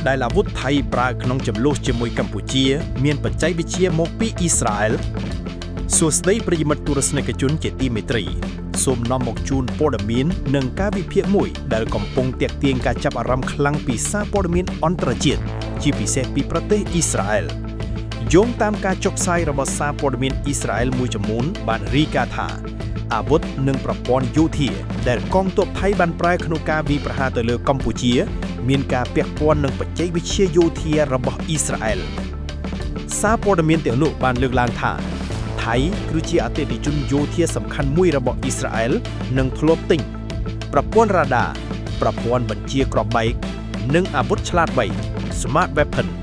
ដែលអាវុធថៃប្រើក្នុងជម្លោះជាមួយកម្ពុជា មានបច្ចេកវិទ្យាមកពីអ៊ីស្រាអែលសួស្តីប្រិយមិត្តទស្សនិកជនជាទីមេត្រីសូមនាំមកជូនព័ត៌មាននិងការវិភាគមួយដែលកំពុងទាក់ទាញការចាប់អារម្មណ៍ខ្លាំងពីសារព័ត៌មានអន្តរជាតិជាពិសេសពីប្រទេសអ៊ីស្រាអែលយោងតាមការចុះផ្សាយរបស់សារព័ត៌មានអ៊ីស្រាអែលមួយចំនួនបានរាយការណ៍ថា អាវុធនិងប្រព័ន្ធយោធាដែលកងទ័ពថៃបានប្រើក្នុងការវាយប្រហារទៅលើកម្ពុជា មានការពាក់ព័ន្ធនឹងបច្ចេកវិទ្យាយោធារបស់អ៊ីស្រាអែលសារព័ត៌មានទាំងនោះបានលើកឡើងថា ថៃគឺជាអតិថិជនយោធាសំខាន់មួយរបស់អ៊ីស្រាអែលនិងធ្លាប់ទិញប្រព័ន្ធរ៉ាដាប្រព័ន្ធបញ្ជាគ្រាប់បែកនិងអាវុធឆ្លាតវៃ Smart Weapons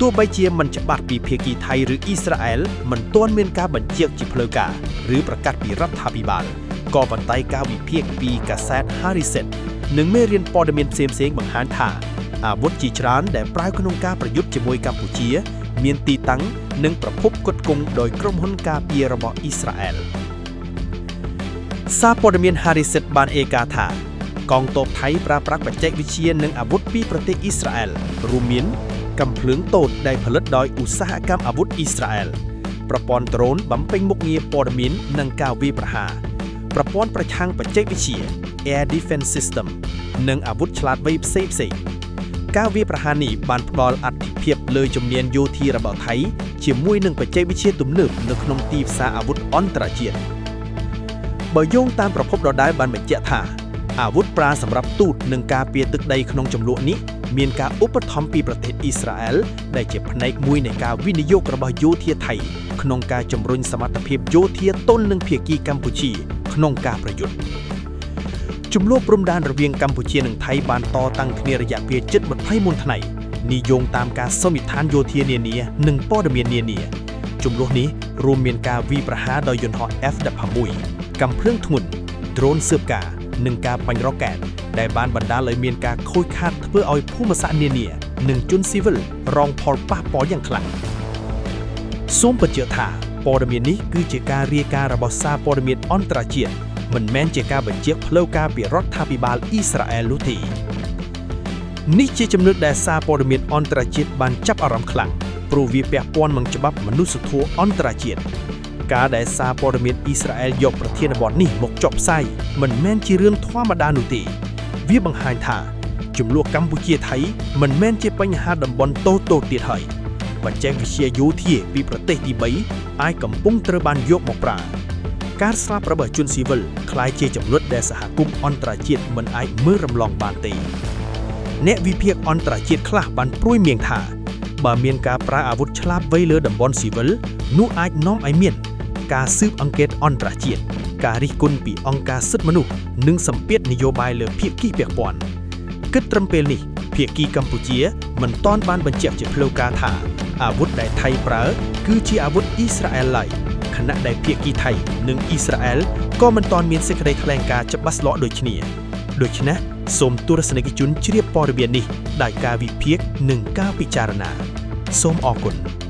ទោះបីជាមិនច្បាស់ពីភាគីថៃឬអ៊ីស្រាអែលមិនទាន់មានការបញ្ជាក់ជាផ្លូវការឬប្រកាសពីរដ្ឋាភិបាលក៏ប៉ុន្តែការវិភាគពីកាសែត Haaretz និងមេរៀនព័ត៌មានផ្សេងៗបង្ហាញថាអាវុធជាច្រើនដែលប្រើក្នុងការប្រយុទ្ធជាមួយកម្ពុជា មានទីតាំងនិងប្រភពផ្គត់ផ្គង់ដោយក្រុមហ៊ុនការពាររបស់អ៊ីស្រាអែលសារព័ត៌មាន Haaretz បានរាយការណ៍ថាកងទ័ពថៃប្រើប្រាស់បច្ចេកវិទ្យានិងអាវុធពីប្រទេសអ៊ីស្រាអែលរួមមានកាំភ្លើងតូចដែលផលិតដោយឧស្សាហកម្មអាវុធអ៊ីស្រាអែលប្រព័ន្ធដ្រូនបំពេញមុខងារព័ត៌មាននិងការវាយប្រហារប្រព័ន្ធប្រឆាំងបច្ចេកវិទ្យា Air Defense System និងអាវុធឆ្លាតវៃផ្សេងៗការវាយប្រហារនេះបានផ្ដល់អត្ថិភាពលើជំនាញយោធារបស់ថៃជាមួយនឹងបច្ចេកវិទ្យាទំនើបនៅក្នុងទីផ្សារអាវុធអន្តរជាតិបើយោងតាមប្រភពដដែលបានបញ្ជាក់ថាអាវុធប្រើសម្រាប់ទូតនិងការពារទឹកដីក្នុងជម្លោះនេះមានការឧបត្ថម្ភពីប្រទេសអ៊ីស្រាអែលដែលជាផ្នែកមួយនៃការវិនិយោគរបស់យោធាថៃក្នុងការជំរុញសមត្ថភាពយោធាទល់នឹងភាគីកម្ពុជាក្នុងការប្រយុទ្ធ ជម្លោះព្រំដែនរវាងកម្ពុជានិងថៃបានតតាំងគ្នារយៈពេលជិត21ថ្ងៃនិយមតាមការសន្និដ្ឋានយោធានានានិងព័ត៌មាននានាជម្លោះនេះរួមមានការវាយប្រហារដោយយន្តហោះ F-16 កាំភ្លើងធ្ងន់ដ្រូនស៊ើបការនិងការបាញ់រ៉ុកែតដែលបានបណ្ដាលឲ្យមានការខូចខាតធ្វើឲ្យភូមិសាស្ត្រនានានិងជនស៊ីវិលរងផលប៉ះពាល់យ៉ាងខ្លាំងសូមបញ្ជាក់ថាព័ត៌មាននេះគឺជាការរាយការណ៍របស់សារព័ត៌មានអន្តរជាតិមិនមែនជាការបញ្ជាក់ផ្លូវការពីរដ្ឋាភិបាលអ៊ីស្រាអែលនោះទេនេះជាចំណុចដែលសារព័ត៌មានអន្តរជាតិបានចាប់អារម្មណ៍ខ្លាំងព្រោះវាពាក់ព័ន្ធនឹងច្បាប់មនុស្សធម៌អន្តរជាតិការដែលសារព័ត៌មានអ៊ីស្រាអែលយកប្រធានបទនេះមកចុះផ្សាយមិនមែនជារឿងធម្មតានោះទេវាបង្ហាញថាជម្លោះកម្ពុជាថៃមិនមែនជាបញ្ហាតំបន់តូចៗទៀតហើយបច្ចេកវិទ្យាយោធាពីប្រទេសទី3អាចកំពុងត្រូវបានយកមកប្រើ ការស្លាប់របស់ជនស៊ីវិលក្លាយជាចំណុចដែលសហគមន៍អន្តរជាតិមិនអាចមើលរំលងបានទេអ្នកវិភាគអន្តរជាតិខ្លះបានព្រួយមានថាបើមានការប្រើអាវុធឆ្លាតវៃលើតំបន់ស៊ីវិលនោះអាចនាំឲ្យមាន ការស៊ើបអង្កេតអន្តរជាតិការរិះគន់ពីអង្គការសិទ្ធិមនុស្សនិងសម្ពាធនយោបាយលើភាគីពាក់ព័ន្ធគិតត្រឹមពេលនេះភាគីកម្ពុជាមិនទាន់បានបញ្ជាក់ជាផ្លូវការថាអាវុធដែលថៃប្រើគឺជាអាវុធអ៊ីស្រាអែលឡើយខណៈដែលភាគីថៃនិងអ៊ីស្រាអែលក៏មិនទាន់មានសេចក្តីថ្លែងការណ៍ច្បាស់លាស់ដូចគ្នាដូច្នេះសូមទស្សនិកជនជ្រាបព័ត៌មាននេះដោយការវិភាគនិងការពិចារណាសូមអរគុណ។